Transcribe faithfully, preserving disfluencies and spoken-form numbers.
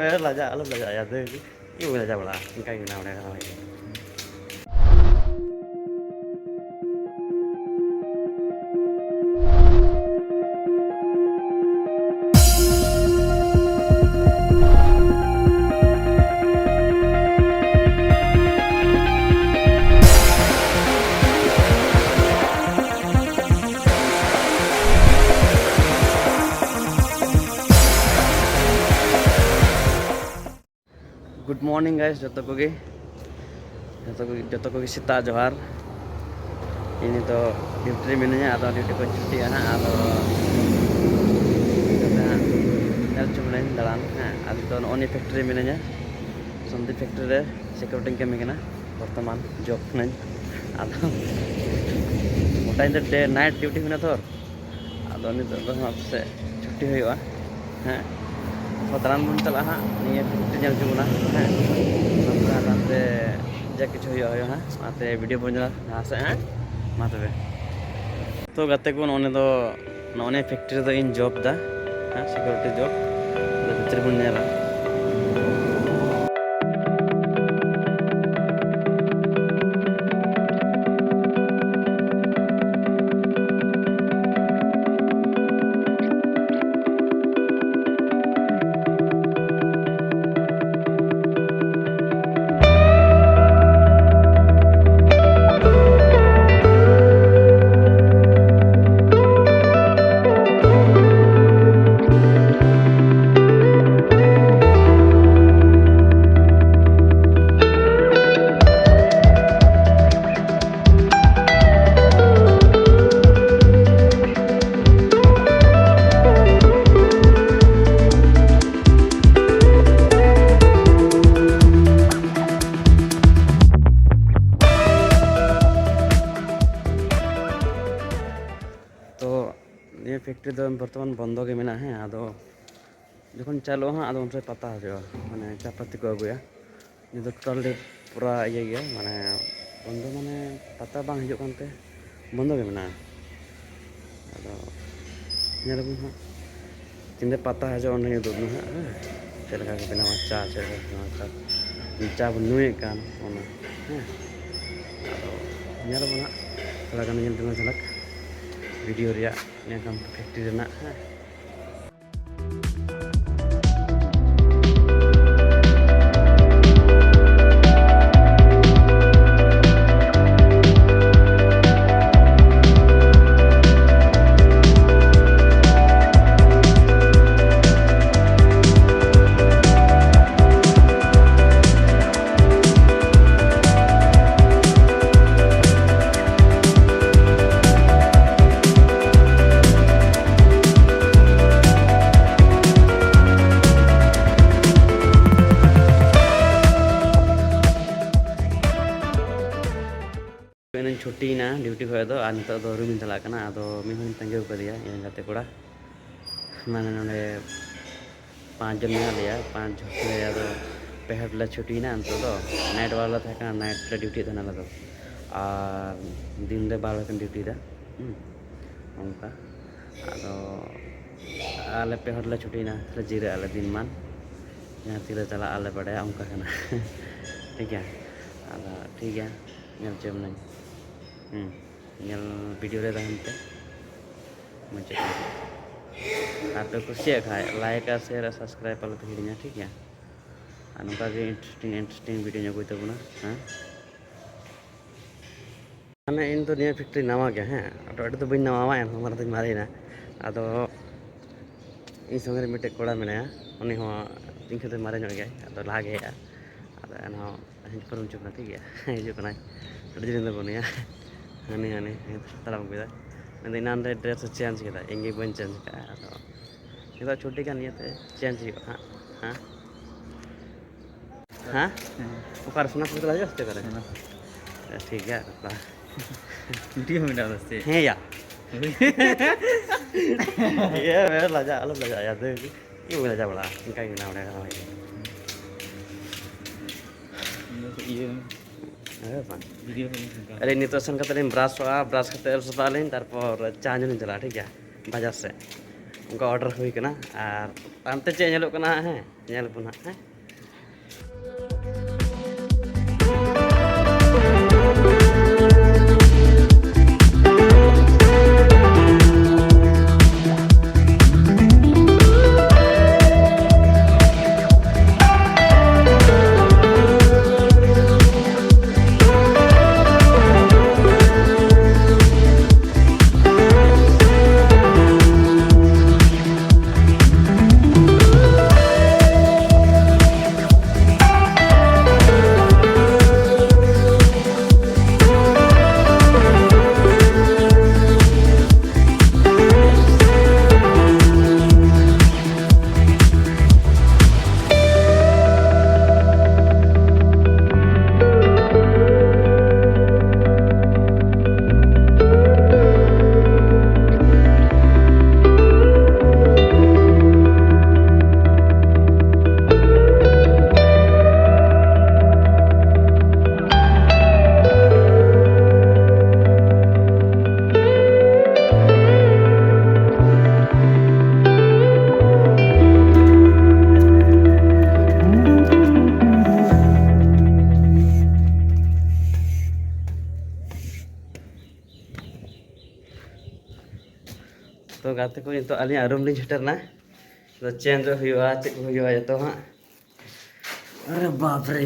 ᱞᱟᱡᱟᱜ, ᱟᱞᱚᱢ ᱞᱟᱡᱟᱜ ᱭᱟ, ᱫᱟᱹᱲ᱾ ᱤᱧ ᱵᱟᱹᱧ ᱞᱟᱡᱟᱣ ᱵᱟᱲᱟᱜᱼᱟ, ᱚᱱᱠᱟᱧ ᱢᱮᱱᱟ ᱚᱸᱰᱮ ᱠᱟᱛᱷᱟ ᱦᱩᱭ᱾ Good morning guys, ᱡᱚᱛᱚ ᱠᱚᱜᱮ, ᱡᱚᱛᱚ ᱠᱚᱜᱮ, ᱡᱚᱛᱚ ᱠᱚᱜᱮ ᱥᱮᱛᱟᱜ ᱡᱚᱦᱟᱨ᱾ ᱤᱧ ᱱᱤᱛᱚᱜ ᱰᱤᱭᱩᱴᱤ ᱨᱮ ᱢᱤᱱᱟᱹᱧᱟ, ᱟᱫᱚ ᱰᱤᱭᱩᱴᱤ ᱠᱷᱚᱱ ᱪᱷᱩᱴᱤᱜᱼᱟ ᱦᱟᱸᱜ, ᱟᱫᱚ ᱱᱤᱛᱚᱜ ᱫᱚ ᱦᱟᱸᱜ ᱧᱮᱞ ᱦᱚᱪᱚ ᱵᱚᱱᱟᱹᱧ ᱫᱟᱬᱟᱱ ᱦᱮᱸ᱾ ᱟᱨ ᱱᱤᱛᱚᱜ ᱱᱚᱜᱼᱚᱭ ᱱᱤᱭᱟᱹ ᱯᱷᱮᱠᱴᱨᱤ ᱨᱮ ᱢᱤᱱᱟᱹᱧᱟ, ᱥᱚᱱᱫᱤᱯ ᱯᱷᱮᱠᱴᱨᱤ ᱨᱮ ᱥᱤᱠᱩᱨᱤᱴᱤᱧ ᱠᱟᱹᱢᱤ ᱠᱟᱱᱟ ᱵᱚᱨᱛᱚᱢᱟᱱ, ᱡᱚᱵ ᱠᱟᱹᱱᱟᱹᱧ᱾ ᱟᱫᱚ ᱜᱚᱴᱟ ᱧᱤᱫᱟᱹ ᱰᱮ ᱱᱟᱭᱤᱴ ᱰᱤᱭᱩᱴᱤ ᱦᱩᱭᱱᱟ ᱛᱚ, ᱟᱫᱚ ᱱᱤᱛᱚᱜ ᱫᱚ ᱦᱟᱸᱜ ᱯᱟᱥᱮᱡ ᱪᱷᱩᱴᱤ ᱦᱩᱭᱩᱜᱼᱟ᱾ ᱦᱮᱸ, ᱛᱚ ᱫᱟᱬᱟᱱ ᱵᱚᱱ ᱪᱟᱞᱟᱜᱼᱟ ᱦᱟᱸᱜ, ᱱᱤᱭᱟᱹ ᱯᱷᱮᱠᱴᱨᱤ ᱧᱮᱞ ᱦᱚᱪᱚ ᱵᱚᱱᱟ᱾ ᱦᱮᱸ, ᱛᱟᱨᱯᱚᱨᱮ ᱦᱟᱱᱛᱮ ᱡᱟ ᱠᱤᱪᱷᱩ ᱦᱩᱭᱩᱜᱼᱟ, ᱦᱩᱭᱩᱜᱼᱟ ᱦᱟᱸᱜ, ᱚᱱᱟᱛᱮ ᱵᱷᱤᱰᱤᱭᱳ ᱵᱚᱱ ᱧᱮᱞᱟ ᱞᱟᱦᱟ ᱥᱮᱫ᱾ ᱦᱮᱸ, ᱢᱟ ᱛᱚᱵᱮ᱾ ᱛᱚ ᱜᱟᱛᱮ ᱠᱚ, ᱱᱚᱜᱼᱚ ᱱᱤᱭᱟᱹ ᱫᱚ, ᱱᱚᱜᱼᱚ ᱱᱤᱭᱟᱹ ᱯᱷᱮᱠᱴᱨᱤ ᱨᱮᱫᱚ ᱤᱧ ᱡᱚᱵ ᱫᱟ᱾ ᱦᱮᱸ, ᱥᱤᱠᱩᱨᱤᱴᱤ ᱡᱚᱵ᱾ ᱟᱫᱚ ᱵᱷᱤᱛᱨᱤ ᱵᱚᱱ ᱧᱮᱞᱟ᱾ ᱛᱚ ᱱᱤᱭᱟᱹ ᱯᱷᱮᱠᱴᱨᱤ ᱫᱚ ᱵᱚᱨᱛᱚᱢᱟᱱ ᱵᱚᱱᱫᱚ ᱜᱮ ᱢᱮᱱᱟᱜᱼᱟ᱾ ᱦᱮᱸ, ᱟᱫᱚ ᱡᱚᱠᱷᱚᱱ ᱪᱟᱹᱞᱩᱜᱼᱟ ᱦᱟᱸᱜ, ᱟᱫᱚ ᱩᱱ ᱥᱚᱢᱚᱭ ᱯᱟᱛᱟ ᱦᱤᱡᱩᱜᱼᱟ, ᱢᱟᱱᱮ ᱪᱟ ᱯᱟᱹᱛᱤ ᱠᱚ ᱟᱹᱜᱩᱭᱟ᱾ ᱱᱤᱛ ᱫᱚ ᱴᱳᱴᱟᱞᱤ ᱯᱩᱨᱟ ᱤᱭᱟᱹ ᱜᱮᱭᱟ, ᱢᱟᱱᱮ ᱵᱚᱱᱫᱚ, ᱢᱟᱱᱮ ᱯᱟᱛᱟ ᱵᱟᱝ ᱦᱤᱡᱩᱜ ᱠᱟᱱᱛᱮ ᱵᱚᱱᱫᱚ ᱜᱮ ᱢᱮᱱᱟᱜᱼᱟ᱾ ᱟᱫᱚ ᱧᱮᱞ ᱟᱵᱚᱱ ᱦᱟᱸᱜ, ᱛᱤᱱᱟᱹᱜ ᱯᱟᱛᱟ ᱦᱤᱡᱩᱜᱼᱟ, ᱚᱸᱰᱮ ᱜᱮ ᱩᱫᱩᱜ ᱟᱵᱚᱱᱟ ᱦᱟᱸᱜ, ᱦᱮᱸ᱾ ᱪᱮᱫ ᱞᱮᱠᱟ ᱠᱚ ᱵᱮᱱᱟᱣᱟ ᱪᱟ, ᱪᱮᱫ ᱞᱮᱠᱟ ᱠᱚ ᱵᱮᱱᱟᱣᱟ ᱪᱟ, ᱪᱟ ᱵᱚᱱ ᱧᱩᱭᱮᱫ ᱠᱟᱱ ᱚᱱᱟ, ᱦᱮᱸ᱾ ᱟᱫᱚ ᱧᱮᱞ ᱟᱵᱚᱱ ᱦᱟᱸᱜ, ᱛᱷᱚᱲᱟ ᱜᱟᱱ ᱧᱮᱞ ᱛᱟᱵᱚᱱ ᱡᱷᱟᱞᱟᱠ ᱵᱷᱤᱰᱤᱭᱳ ᱨᱮᱭᱟᱜ, ᱧᱮᱞ ᱠᱟᱢ ᱯᱷᱮᱠᱴᱨᱤ ᱨᱮᱱᱟᱜ, ᱦᱮᱸ᱾ ᱮᱱᱟᱝ ᱪᱷᱩᱴᱤᱭᱮᱱᱟ ᱰᱤᱭᱩᱴᱤ ᱠᱷᱚᱱ ᱫᱚ, ᱟᱨ ᱱᱤᱛᱚᱜ ᱫᱚ ᱨᱩᱢᱤᱧ ᱪᱟᱞᱟᱜ ᱠᱟᱱᱟ᱾ ᱟᱫᱚ ᱢᱤᱫ ᱦᱚᱲᱤᱧ ᱛᱟᱺᱜᱤ ᱟᱠᱟᱫᱮᱭᱟ, ᱤᱧ ᱜᱟᱛᱮ ᱠᱚᱲᱟ, ᱢᱟᱱᱮ ᱱᱚᱰᱮ ᱯᱟᱸᱪ ᱡᱚᱱ ᱢᱮᱱᱟᱜ ᱞᱮᱭᱟ, ᱯᱟᱸᱪ ᱡᱚᱱ ᱞᱮ, ᱟᱫᱚ ᱯᱮ ᱦᱚᱲ ᱞᱮ ᱪᱷᱩᱴᱤᱭᱮᱱᱟ᱾ ᱱᱤᱛᱚᱜ ᱫᱚ ᱱᱟᱭᱤᱴ ᱵᱟᱨ ᱞᱮ ᱛᱟᱦᱮᱸ ᱠᱟᱱᱟ, ᱱᱟᱭᱤᱴ ᱞᱮ ᱰᱤᱭᱩᱴᱤᱭᱮᱫ ᱛᱟᱦᱮᱱᱟ ᱟᱞᱮ ᱫᱚ, ᱟᱨ ᱫᱤᱱ ᱨᱮ ᱵᱟᱨ ᱦᱚᱲ ᱠᱤᱱ ᱰᱤᱭᱩᱴᱤᱭᱮᱫᱟ᱾ ᱦᱩᱸ, ᱚᱱᱠᱟ᱾ ᱟᱫᱚ ᱟᱞᱮ ᱯᱮ ᱦᱚᱲ ᱞᱮ ᱪᱷᱩᱴᱤᱭᱮᱱᱟ, ᱛᱟᱦᱞᱮ ᱡᱤᱨᱟᱹᱜ ᱟᱞᱮ ᱫᱤᱱ ᱢᱟᱱ, ᱡᱟᱦᱟᱸ ᱛᱤᱨᱮ ᱪᱟᱞᱟᱜ ᱟᱞᱮ ᱵᱟᱰᱟᱭᱟ, ᱚᱱᱠᱟ ᱠᱟᱱᱟ᱾ ᱴᱷᱤᱠ ᱜᱮᱭᱟ, ᱟᱫᱚ ᱴᱷᱤᱠ ᱜᱮᱭᱟ, ᱧᱮᱞ ᱦᱚᱪᱚ ᱵᱚᱱᱟᱹᱧ᱾ ᱦᱩᱸ, ᱧᱮᱞ ᱵᱷᱤᱰᱤᱭᱳ ᱨᱮ ᱛᱟᱦᱮᱱ ᱯᱮ ᱢᱩᱪᱟᱹᱫ ᱫᱷᱟᱹᱵᱤᱡ᱾ ᱟᱨ ᱯᱮ ᱠᱩᱥᱤᱭᱟᱜ ᱠᱷᱟᱡ ᱞᱟᱭᱤᱠ ᱟᱨ ᱥᱮᱭᱟᱨ ᱟᱨ ᱥᱟᱵᱥᱠᱨᱟᱭᱤᱵ ᱟᱞᱚ ᱯᱮ ᱦᱤᱲᱤᱧᱟ, ᱴᱷᱤᱠ ᱜᱮᱭᱟ? ᱟᱨ ᱱᱚᱝᱠᱟ ᱜᱮ ᱤᱱᱴᱟᱨᱮᱥᱴᱤᱝ ᱤᱱᱴᱟᱨᱮᱥᱴᱤᱝ ᱵᱷᱤᱰᱤᱭᱳ ᱧᱚᱜ ᱟᱹᱜᱩᱭ ᱛᱟᱵᱚᱱᱟ, ᱦᱮᱸ᱾ ᱢᱟᱱᱮ ᱤᱧ ᱫᱚ ᱱᱤᱭᱟᱹ ᱯᱷᱮᱠᱴᱨᱤ ᱱᱟᱣᱟ ᱜᱮ, ᱦᱮᱸ, ᱟᱫᱚ ᱟᱹᱰᱤ ᱫᱚ ᱵᱟᱹᱧ ᱱᱟᱣᱟᱣᱟ, ᱮᱱᱦᱚᱸ ᱢᱟᱨᱮ ᱫᱚᱧ ᱢᱟᱨᱮᱭᱮᱱᱟ᱾ ᱟᱫᱚ ᱤᱧ ᱥᱚᱸᱜᱮ ᱨᱮ ᱢᱤᱫᱴᱮᱡ ᱠᱚᱲᱟ ᱢᱮᱱᱟᱭᱟ, ᱩᱱᱤ ᱦᱚᱸ ᱤᱧ ᱠᱷᱚᱱ ᱫᱚᱭ ᱢᱟᱨᱮ ᱧᱚᱜ ᱜᱮᱭᱟᱭ, ᱟᱫᱚ ᱞᱟᱦᱟ ᱜᱮ ᱦᱮᱡᱼᱟ᱾ ᱟᱫᱚ ᱮᱱᱦᱚᱸ ᱦᱮᱡ ᱯᱟᱨᱚᱢ ᱦᱚᱪᱚ ᱠᱟᱱᱟ, ᱴᱷᱤᱠ ᱜᱮᱭᱟ᱾ ᱦᱤᱡᱩᱜ ᱠᱟᱱᱟᱭ, ᱟᱹᱰᱤ ᱫᱤᱱ ᱫᱚ ᱵᱟᱹᱱᱩᱭᱟ᱾ ᱦᱟᱹᱱᱤ ᱦᱟᱹᱱᱤ ᱛᱟᱲᱟᱢ ᱠᱮᱫᱟ᱾ ᱢᱮᱱᱫᱟ ᱮᱱᱟᱱ ᱨᱮ ᱰᱨᱮᱥ ᱮ ᱪᱮᱧᱡᱽ ᱠᱮᱫᱟ, ᱤᱧ ᱜᱮ ᱵᱟᱹᱧ ᱪᱮᱧᱡᱽ ᱠᱟᱜᱼᱟ᱾ ᱟᱫᱚ ᱱᱤᱛᱚᱜ ᱪᱷᱩᱴᱤ ᱠᱟᱱ ᱤᱭᱟᱹᱛᱮ ᱪᱮᱧᱡᱽ ᱦᱩᱭᱩᱜᱼᱟ ᱦᱟᱸᱜ, ᱦᱮᱸ? ᱦᱮᱸ? ᱚᱠᱟᱨᱮ ᱥᱳᱱᱟᱯᱩᱨ ᱨᱮ ᱦᱩᱭᱩᱜᱼᱟ ᱥᱮ ᱚᱠᱟᱨᱮ? ᱥᱳᱱᱟᱯᱩᱨ᱾ ᱴᱷᱤᱠ ᱜᱮᱭᱟ, ᱜᱟᱯᱟ᱾ ᱵᱷᱤᱰᱤᱭᱳ ᱢᱮᱱᱟᱜ ᱫᱚ ᱥᱮ? ᱦᱮᱸ ᱭᱟ᱾ ᱤᱭᱟᱹ, ᱢᱮ ᱞᱟᱡᱟ, ᱟᱞᱚᱢ ᱞᱟᱡᱟᱜᱼᱟ, ᱭᱟ, ᱫᱟᱹᱲ᱾ ᱤᱧ ᱵᱟᱹᱧ ᱞᱟᱡᱟ ᱵᱟᱲᱟᱜᱼᱟ, ᱚᱱᱠᱟ ᱜᱮ ᱢᱮᱱᱟᱜ ᱵᱟᱲᱟ ᱠᱟᱫᱟ᱾ ᱤᱭᱟᱹ᱾ ᱦᱮᱸ ᱵᱟᱝ? ᱵᱷᱤᱰᱤᱭᱳ ᱠᱚ ᱚᱱᱠᱟ᱾ ᱟᱨᱮ, ᱱᱤᱛᱚᱜ ᱥᱮᱱ ᱠᱟᱛᱮ ᱞᱤᱧ ᱵᱨᱟᱥᱚᱜᱼᱟ, ᱵᱨᱟᱥ ᱠᱟᱛᱮ ᱟᱹᱨᱩᱵ ᱥᱟᱯᱷᱟᱜ ᱟᱹᱞᱤᱧ, ᱛᱟᱨᱯᱚᱨ ᱪᱟ ᱧᱩ ᱞᱤᱧ ᱪᱟᱞᱟᱜᱼᱟ, ᱴᱷᱤᱠ ᱜᱮᱭᱟ, ᱵᱟᱡᱟᱨ ᱥᱮᱫ᱾ ᱚᱱᱠᱟ ᱚᱰᱟᱨ ᱦᱩᱭ ᱠᱟᱱᱟ᱾ ᱟᱨ ᱛᱟᱭᱚᱢ ᱛᱮ ᱪᱮᱫ ᱧᱮᱞᱚᱜ ᱠᱟᱱᱟ ᱦᱟᱸᱜ, ᱦᱮᱸ, ᱧᱮᱞ ᱟᱵᱚᱱ ᱦᱟᱸᱜ, ᱦᱮᱸ᱾ ᱛᱚ ᱜᱟᱛᱮ ᱠᱚ, ᱱᱤᱛᱚᱜ ᱟᱹᱞᱤᱧᱟᱜ ᱨᱩᱢ ᱞᱤᱧ ᱥᱮᱴᱮᱨ ᱮᱱᱟ᱾ ᱟᱫᱚ ᱪᱮᱧᱡᱽ ᱦᱩᱭᱩᱜᱼᱟ, ᱪᱮᱫ ᱠᱚ ᱦᱩᱭᱩᱜᱼᱟ ᱡᱚᱛᱚ ᱦᱟᱸᱜ᱾ ᱟᱨᱮ ᱵᱟᱯ ᱨᱮ,